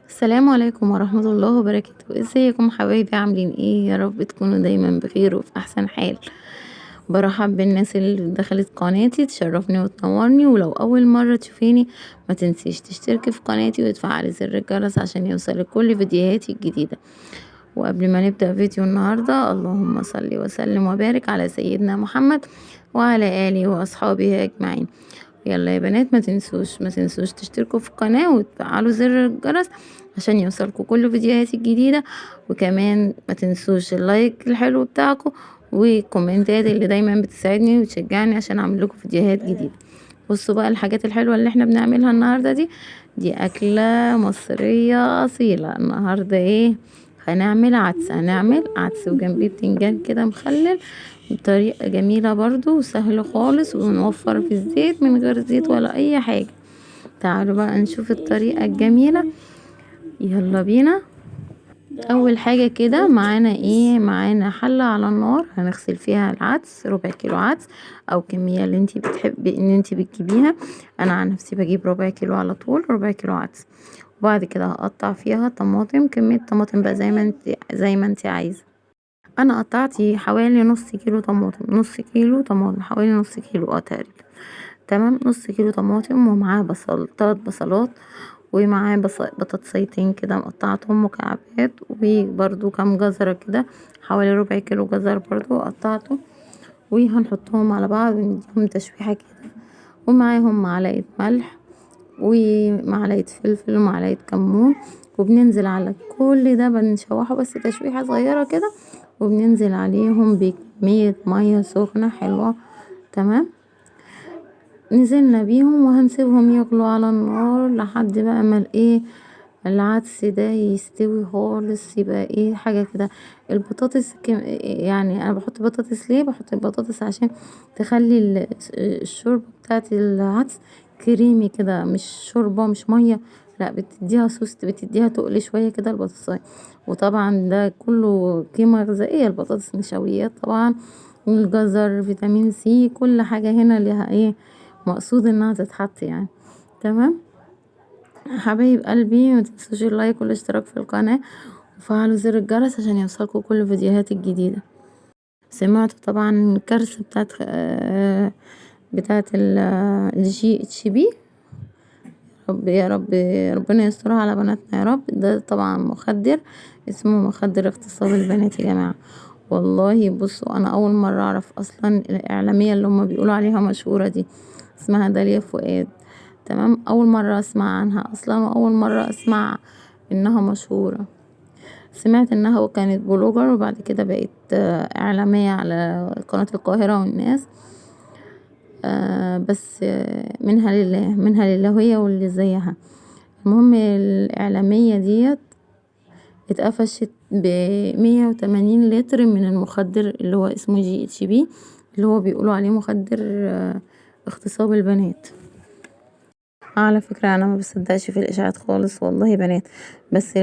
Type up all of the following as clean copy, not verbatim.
السلام عليكم ورحمة الله وبركاته. ازيكم حبايبي؟ عاملين ايه؟ يا رب تكونوا دايما بخير وفي احسن حال. برحب بالناس اللي دخلت قناتي، تشرفني وتنورني، ولو اول مرة تشوفيني ما تنسيش تشتركي في قناتي وتفعلي زر الجرس عشان يوصلك كل فيديوهاتي الجديدة. وقبل ما نبدأ فيديو النهاردة، اللهم صل وسلم وبارك على سيدنا محمد وعلى آله وأصحابه أجمعين. يلا يا بنات، ما تنسوش تشتركوا في القناة وتفعلوا زر الجرس عشان يوصلكوا كل فيديوهاتي الجديدة، وكمان ما تنسوش ال like الحلو بتاعكم والكومنتات اللي دايما بتساعدني وتشجعني عشان اعمل لكم فيديوهات جديدة. بصوا بقى الحاجات الحلوة اللي احنا بنعملها النهاردة دي أكلة مصرية أصيلة. النهاردة ايه؟ هنعمل عدس، هنعمل عدس وجنبيه بتنجان كده مخلل بطريقة جميلة برضو وسهل خالص، ونوفر في الزيت من غير زيت ولا اي حاجة. تعالوا بقى نشوف الطريقة الجميلة، يلا بينا. اول حاجة كده معانا ايه؟ معانا حلة على النار هنغسل فيها العدس، ربع كيلو عدس او كمية اللي انتي بتحبي ان انتي بتجيبيها. انا عن نفسي بجيب ربع كيلو على طول، ربع كيلو عدس. وبعد كده هقطع فيها طماطم، كمية طماطم بقى زي ما انتي عايزة. انا قطعت حوالي نص كيلو طماطم، نص كيلو طماطم، حوالي نص كيلو تقريبا، تمام. نص كيلو طماطم ومعاه بصل، 3 بصلات، ومعاه بطاطسيتين كده مقطعتهم مكعبات، وبرده كام جزرة كده حوالي ربع كيلو جزر برده قطعته، وهنحطهم على بعض ونديهم تشويحة كده، ومعاهم معلقة ملح ومعلقة فلفل ومعلقة كمون، وبننزل على كل ده بنشوحه بس تشويحة صغيرة كده، وبننزل عليهم بكمية مية سخنة حلوة، تمام. نزلنا بيهم وهنسيبهم يغلوا على النار لحد بقى ما العدس ده يستوي خالص، يبقى ايه حاجة كده. البطاطس يعني انا بحط بطاطس ليه؟ بحط البطاطس عشان تخلي الشوربة بتاعت العدس كريمي كده، مش شوربة مش مية، لا بتديها صوص، بتديها تقل شوية كده البطاطس. وطبعا ده كله قيمة غذائية، البطاطس نشويات طبعا، والجزر فيتامين سي، كل حاجة هنا ليها ايه مقصود انها تتحط يعني، تمام. حبايب قلبي ما تنسوش ال like والاشتراك في القناة وفعلوا زر الجرس عشان يوصلكوا كل فيديوهات الجديدة. سمعتوا طبعا الكارثة بتاعت ال GHB، رب يا رب ربنا يسترها على بناتنا يا رب. ده طبعا مخدر اسمه مخدر اغتصاب البنات يا جماعة. والله بصوا انا اول مرة اعرف اصلا الاعلامية اللي هم بيقولوا عليها مشهورة دي اسمها داليا فؤاد، تمام. اول مرة اسمع عنها اصلا، واول مرة اسمع انها مشهورة. سمعت انها كانت blogger وبعد كده بقت اعلامية على قناة القاهرة والناس، بس منها لله، منها لله هي واللي زيها. المهم الاعلامية ديت اتقفشت ب180 لتر من المخدر اللي هو اسمه GHB، اللي هو بيقولوا عليه مخدر اغتصاب البنات. على فكرة انا ما بصدقش في الاشاعات خالص والله يا بنات، بس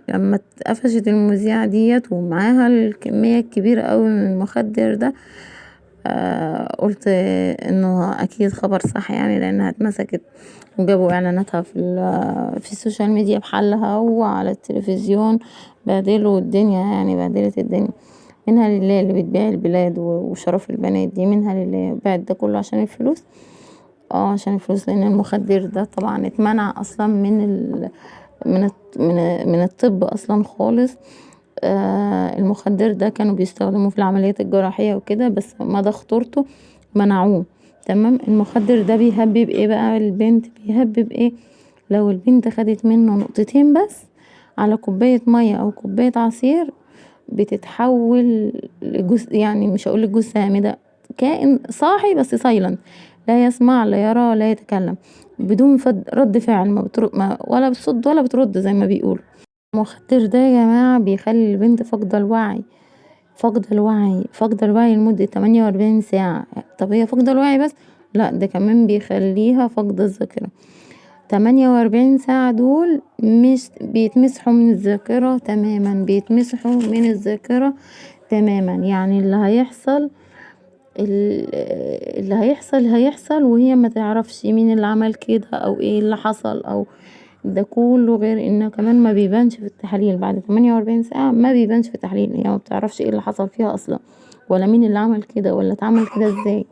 لما اتقفشت المذيعة ديت ومعاها الكمية الكبيرة قوي من المخدر ده، قلت انه اكيد خبر صح يعني، لانها اتمسكت وجابوا اعلاناتها في ال social media بحالها وعلى التلفزيون، بهدلوا الدنيا يعني، بهدلت الدنيا. منها لله اللي بتبيع البلاد وشرف البنات دي، منها لله. بعد ده كله عشان الفلوس، عشان الفلوس، لان المخدر ده طبعا اتمنع اصلا من الطب اصلا خالص. المخدر ده كانوا بيستخدموه في العمليات الجراحية وكده، بس مدى خطورته منعوه، تمام. المخدر ده بيهبب ايه بقى البنت؟ بيهبب ايه؟ لو البنت خدت منه نقطتين بس على كوباية مية او كوباية عصير بتتحول لجث، يعني مش هقول لك جثة هامدة، كائن صاحي بس silent، لا يسمع لا يرى لا يتكلم، بدون رد فعل، ما ولا بتصد ولا بترد زي ما بيقولوا. المخدر ده يا جماعة بيخلي البنت فاقدة الوعي، فاقدة الوعي، فاقدة الوعي لمدة 48 ساعة. طب هي فاقدة الوعي بس؟ لا، ده كمان بيخليها فاقدة الذاكرة. 48 ساعة دول مش بيتمسحوا من الذاكرة تماما، بيتمسحوا من الذاكرة تماما. يعني اللي هيحصل، اللي هيحصل هيحصل، وهي ما تعرفش مين اللي عمل كده او ايه اللي حصل، او ده كله غير انه كمان ما بيبانش في التحاليل بعد 48 ساعة، ما بيبانش في التحاليل، هي ما بتعرفش ايه اللي حصل فيها اصلا، ولا مين اللي عمل كده، ولا اتعمل كده ازاي.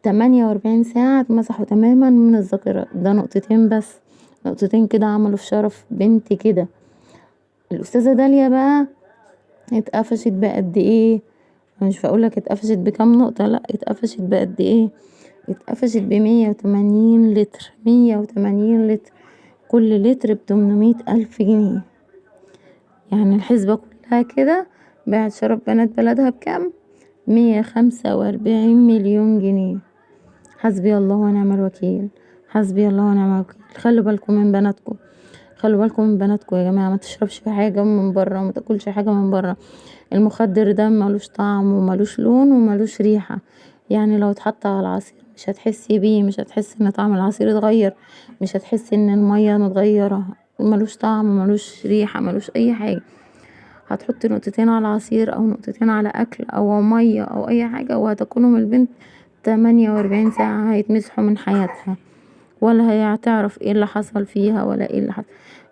48 ساعة اتمسحوا تماما من الذاكرة. ده نقطتين بس، نقطتين كده عملوا في شرف بنت كده. الاستاذة داليا بقى اتقفشت بقد ايه؟ مش هقولك اتقفشت بكام نقطة، لا اتقفشت بقد ايه، اتقفشت ب180 لتر، 180 لتر، كل لتر ب800 ألف جنيه. يعني الحسبة كلها كده باعت شرف بنات بلدها بكام؟ 145 مليون جنيه. حسبي الله ونعم الوكيل، حسبي الله ونعم الوكيل. خلوا بالكم من بناتكم، خلوا بالكم من بناتكم يا جماعة، ما تشربش حاجة من بره، وما تاكلش حاجة من بره. المخدر ده ملوش طعم وملوش لون وملوش ريحة، يعني لو اتحط على العصير مش هتحسي بيه، مش هتحسي ان طعم العصير اتغير، مش هتحسي ان المية متغيرة، ملوش طعم ملوش ريحة ملوش اي حاجة. هتحطي نقطتين على عصير او نقطتين على اكل او مية او اي حاجة وهتاكلهم البنت 48 ساعة هيتمسحوا من حياتها، ولا هي هتعرف ايه اللي حصل فيها ولا ايه اللي حصل.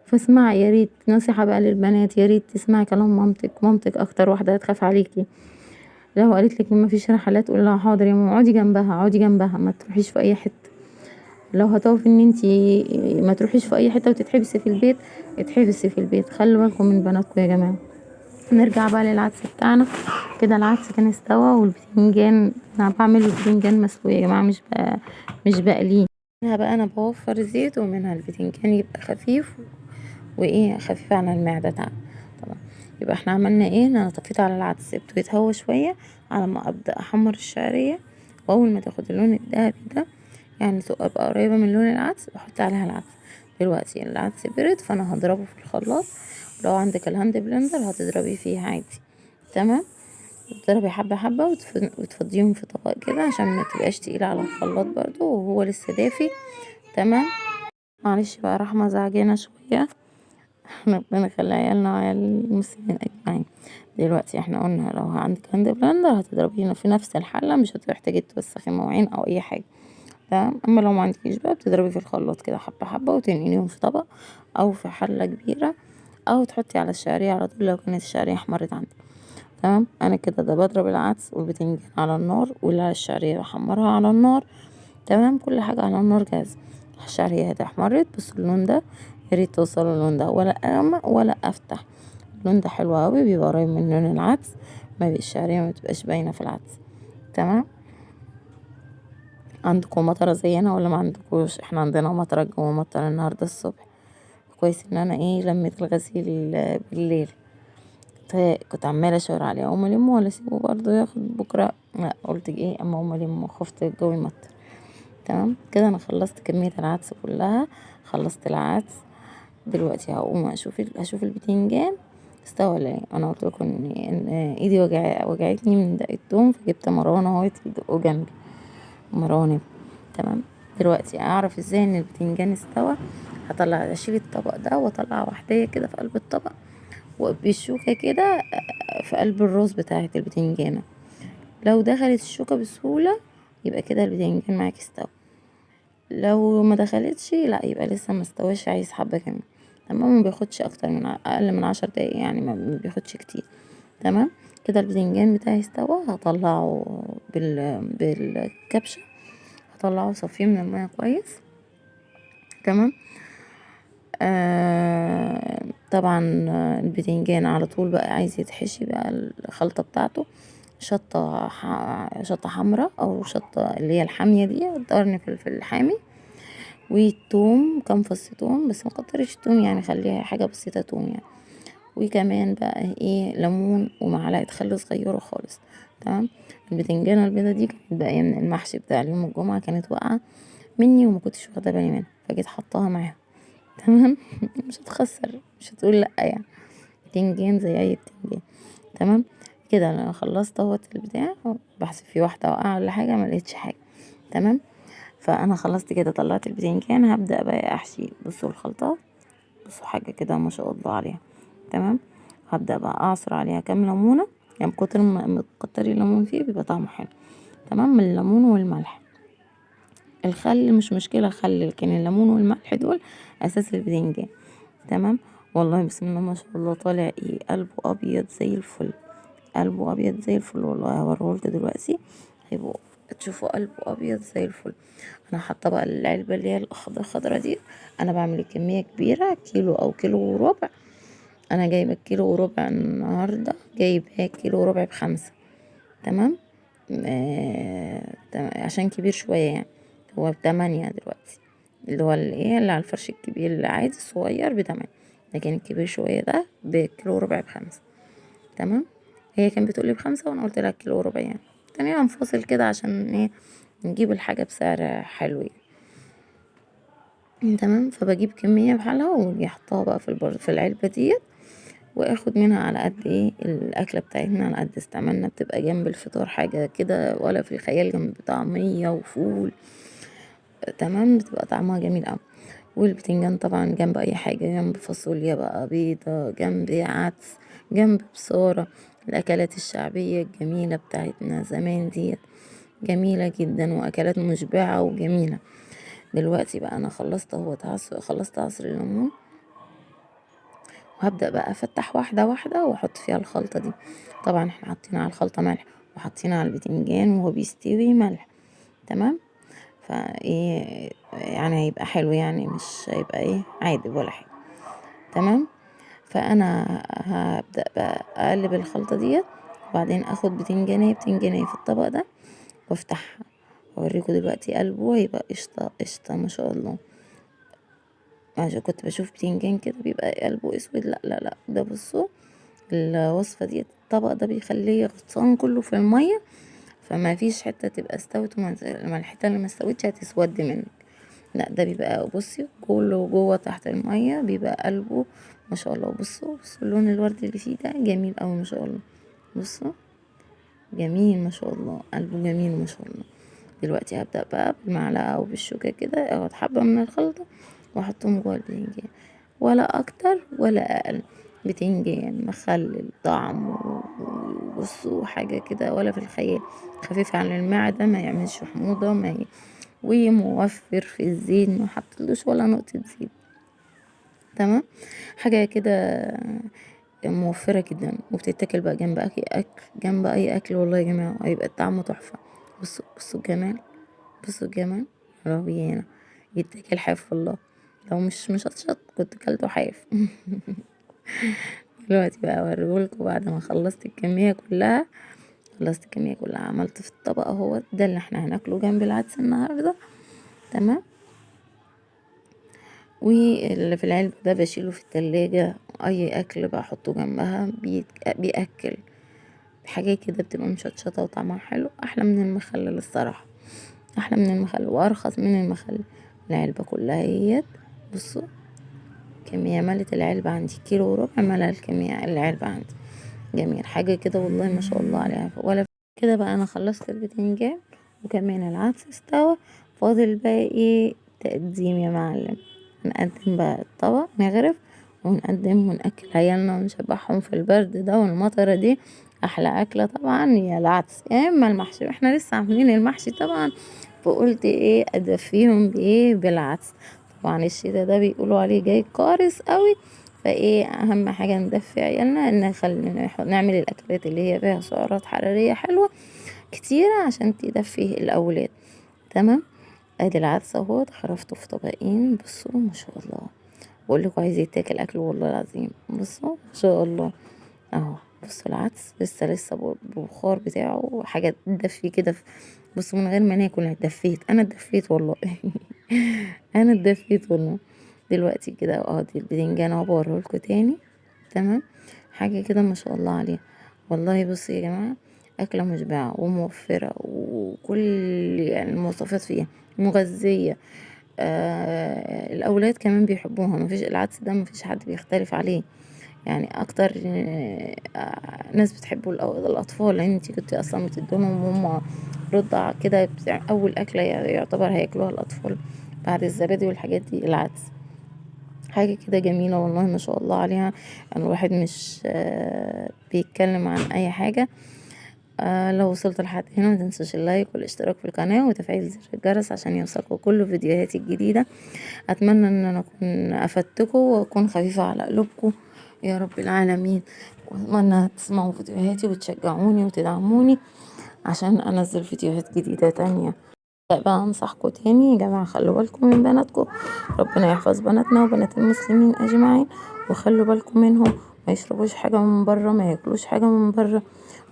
فاسمعي يا ريت، نصيحة بقى للبنات، يا ريت تسمعي كلام مامتك، مامتك اكتر واحدة هتخاف عليكي. لو قالت لك ما فيش رحلات قولي لها حاضر يا ماما، اقعدي جنبها، اقعدي جنبها، ما تروحيش في اي حتة. لو هتقفي ان انتي ما تروحيش في اي حتة وتتحبسي في البيت، اتحبسي في البيت. خلوا بالكم من بناتكم يا جماعة. نرجع بقى للعدس بتاعنا كده. العدس كان استوى، والبتنجان انا بعمل البتنجان مسلوق يا جماعة، مش بقليه. منها بقى انا بوفر زيت، ومنها البتنجان يبقى خفيف وايه، خفيف على المعدة طبعا. يبقى احنا عملنا ايه؟ انا طفيت على العدس، سبته يتهوى شوية على ما ابدا احمر الشعرية. واول ما تاخد اللون الذهبي ده، يعني تبقى قريبه من لون العدس، بحط عليها العدس. دلوقتي العدس برد، فانا هضربه في الخلاط. لو عندك ال hand blender هتضربيه فيه عادي، تمام. تضربي حبه حبه وتفضيهم في طبق كده عشان ما تبقاش تقيله على الخلاط برضو وهو لسه دافي، تمام. معلش بقى رحمه زعجانه شوية، ربنا يخلي عيالنا وعيال المسلمين اجمعين. دلوقتي احنا قلنا لو عندك hand blender هتضربيه في نفس الحلة، مش هتحتاجي توسخي مواعين او اي حاجة، تمام. اما لو ما عندكيش بقى بتضربي في الخلاط كده حبه حبه وتنقليهم في طبق او في حله كبيرة، او تحطي على الشعرية على طول لو كانت الشعرية احمرت عندك، تمام. انا كده ده بضرب العدس والبتنجان على النار، والشعريه بحمرها على النار، تمام. كل حاجة على النار جاهزة. الشعرية احمرت، بصوا اللون ده، يا ريت توصلوا اللون ده، ولا اغمق ولا افتح. اللون ده حلو قوي، بيبقى قريب من لون العدس، ما الشعرية ما بتبقاش باينة في العدس، تمام. عندكم مطره زينا ولا ما عندكوش؟ احنا عندنا مطره، الجو مطر النهارده الصبح. كويس ان انا ايه لميت الغسيل بالليل، كنت عماله اشاور عليه اقوم المه ولا اسيبه برضه ياخد بكره، لا قلت ايه اما اقوم المه، خفت الجو يمطر، تمام. كده انا خلصت كمية العدس كلها، خلصت العدس. دلوقتي هقوم اشوف البتنجان استوى ولا ايه. انا قلت لكم ان ايدي وجعتني من دق التوم، فجبت مروان اهو يدقه جنبي، مروان، تمام. دلوقتي اعرف ازاي ان البتنجان استوى؟ اشيل الطبق ده واطلع واحدة كده في قلب الطبق، وبالشوكه كده في قلب الراس بتاعه البتنجانه. لو دخلت الشوكة بسهولة يبقى كده البتنجان معاك استوى، لو ما دخلتش لا يبقى لسه ما استواش، عايز حبه كمان، تمام. ما بياخدش اكتر من اقل من 10 دقايق، يعني ما بياخدش كتير، تمام. كده البتنجان بتاعي استوى، هطلعه بالكبشه، هطلعه صفيه من المية كويس، تمام. طبعا البتنجان على طول بقى عايز يتحشي بقى الخلطة بتاعته، شطه حمراء او شطه اللي هي الحامية دي، قرن فلفل حامي، والثوم كام فص ثوم، بس ما كترش الثوم يعني، خليها حاجة بسيطة ثوم يعني. وكمان بقى ايه ليمون ومعلقة خل صغيرة خالص، تمام. البتنجانه البيضة دي كانت باقية من المحشي بتاع اليوم الجمعة، كانت واقعه مني وما كنتش واخده بالي منها، فجيت حطاها معاها، تمام. مش هتخسر، مش هتقول لا يعني، بتنجان زي اي بتنجان، تمام. كده انا خلصت اهوت البتاع، بحسب في واحدة واقعه ولا حاجة، ما لقيتش حاجة، تمام. فانا خلصت كده، طلعت البتنجان، هبدا بقى احشي. بصوا الخلطة، بصوا حاجة كده ما شاء الله عليها، تمام. هبدا بقى اعصر عليها كام ليمونه، يعني كتر ما تكتري الليمون فيه بيبقى طعمه حلو، تمام. من الليمون والملح. الخل مش مشكلة خل، لكن الليمون والملح دول اساس البتنجان. تمام. والله بسم الله ما شاء الله طالع ايه، قلبه ابيض زي الفل، قلبه ابيض زي الفل والله. هوريهولكوا دلوقتي هيبقوا تشوفوا قلبه ابيض زي الفل. انا حاطه بقى العلبة اللي هي الخضرا دي، انا بعمل كمية كبيرة، كيلو او كيلو وربع. انا جايبه كيلو وربع النهارده، جايبه كيلو وربع ب5. تمام. عشان كبير شوية يعني، هو ب8 دلوقتي، اللي هو اللي على الفرش الكبير العادي الصغير ب8، لكن الكبير شوية ده بكيلو وربع ب5. تمام. هي كانت بتقولي ب5 وانا قلت لها كيلو وربع يعني. تمام، انفصل كده عشان ايه، نجيب الحاجة بسعر حلو يعني. تمام. فبجيب كمية بحالها واجي احطها بقى في العلبة ديت، واخد منها على قد ايه الاكلة بتاعتنا، على قد استعمالنا. بتبقى جنب الفطار حاجة كده ولا في الخيال، جنب طعمية وفول. تمام، بتبقى طعمها جميل قوي. والبتنجان طبعا جنب اي حاجة، جنب فاصوليا بقى بيضة، جنب عدس، جنب بصارة. الاكلات الشعبية الجميلة بتاعتنا زمان ديت جميلة جدا، واكلات مشبعة وجميلة. دلوقتي بقى انا خلصت اهوت عصر، خلصت عصر الليمون، وهبدأ بقى افتح واحدة واحدة واحط فيها الخلطة دي. طبعا احنا حاطين على الخلطة ملح، وحاطين على البتنجان وهو بيستوي ملح. تمام. فايه يعني هيبقى حلو يعني، مش هيبقى ايه عادي ولا حاجة. تمام. فانا هبدأ بقى اقلب الخلطة ديت، وبعدين اخد بتنجانية بتنجانية في الطبق ده وافتحها. اوريكم دلوقتي قلبه هيبقى قشطة قشطة ما شاء الله. عشان كنت بشوف بتنجان كده بيبقى قلبه اسود، لا لا لا، ده بصوا الوصفة دي الطبق ده بيخليه غطسان كله في المية، فما فيش حتة تبقى استوت، وما الحتة اللي ما استوتش هتسود منك. لا ده بيبقى بصي كله جوه تحت المية، بيبقى قلبه ما شاء الله. بصوا اللون الورد اللي فيه ده جميل قوي ما شاء الله. بصوا جميل ما شاء الله، قلبه جميل ما شاء الله. دلوقتي هبدأ بقى بالمعلقة او بالشوكة كده، اخد حبة من الخلطة واحطهم جوه البتنجان، ولا اكتر ولا اقل. بتنجان مخلل طعم وبصوا حاجة كده ولا في الخيال، خفيف على المعدة، ما يعملش حموضة، وموفر في الزيت، ما حطلوش ولا نقطة زيت. تمام. حاجة كده موفرة جدا، وبتتاكل بقى جنب اي اكل، جنب اي اكل والله يا جماعة هيبقى الطعم تحفة. بصوا الجمال، بصوا الجمال، ربينا يتاكل حاف والله، لو مش مشطشط كنت كلته حاف. دلوقتي بقى اوريهولكوا بعد ما خلصت الكمية كلها. خلصت الكمية كلها، عملت في الطبق اهو ده اللي احنا هناكله جنب العدس النهاردة. تمام. واللي في العلبة ده بشيله في التلاجة، اي اكل بحطه جنبها بيأكل حاجة كده بتبقى مشطشطة وطعمها حلو، احلى من المخلل الصراحة، احلى من المخلل وارخص من المخلل. العلبة كلها اهيت، بصوا كمية ملت العلبة عندي، كيلو وربع ملى الكمية العلبة عندي، جميل حاجة كده والله ما شاء الله عليها. ولا كده بقى انا خلصت البتنجان وكمان العدس استوى، فاضل بقى ايه؟ تقديم يا معلم. نقدم بقى الطبق، نغرف ونقدم ونأكل عيالنا ونشبعهم في البرد ده والمطرة دي. احلى اكلة طبعا يا العدس يا اما المحشي، احنا لسه عاملين المحشي طبعا، فقلت ايه ادفيهم بايه؟ بالعدس. طبعا الشتا ده بيقولوا عليه جاي قارس قوي، فايه اهم حاجة ندفي عيالنا ان نعمل الاكلات اللي هي فيها سعرات حرارية حلوة كتيرة عشان تدفي الاولاد. تمام. ادي العدس اهو غرفته في طبقين، بصوا ما شاء الله، بقول لكم عايز يتاكل اكل والله العظيم. بصوا ما شاء الله اهو، بصوا العدس لسه بالبخار بتاعه، حاجة تدفي كده. بصوا من غير ما ناكل اتدفيت، انا اتدفيت والله. انا اتدفيت والله. دلوقتي كده اهو دي البتنجان اهو بوريهولكوا تاني. تمام. حاجة كده ما شاء الله عليها والله. بصوا يا جماعة اكله مشبعة وموفره وكل المواصفات فيها، مغذيه، الاولاد كمان بيحبوها، مفيش العدس ده مفيش حد بيختلف عليه يعني، اكتر ناس بتحبه الاطفال، لان انتي كنتي اصلا بتديهم وهم رضع كده، اول اكله يعتبر هياكلوها الاطفال بعد الزبادي والحاجات دي العدس. حاجة كده جميلة والله ما شاء الله عليها. الواحد مش بيتكلم عن اي حاجة لو وصلت لحد هنا ما تنسوش ال like والاشتراك في القناة وتفعيل زر الجرس عشان يوصلكوا كل فيديوهاتي الجديدة. اتمنى ان انا اكون افدتكم واكون خفيفة على قلوبكم يا رب العالمين، واتمنى تسمعوا فيديوهاتي وتشجعوني وتدعموني عشان انزل فيديوهات جديدة تانية. بقى انصحكم تاني يا جماعة، خلوا بالكم من بناتكم، ربنا يحفظ بناتنا وبنات المسلمين اجمعين، وخلوا بالكم منهم، ما يشربوش حاجة من بره، ما ياكلوش حاجة من بره،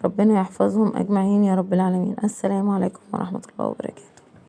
ربنا يحفظهم اجمعين يا رب العالمين. السلام عليكم ورحمة الله وبركاته.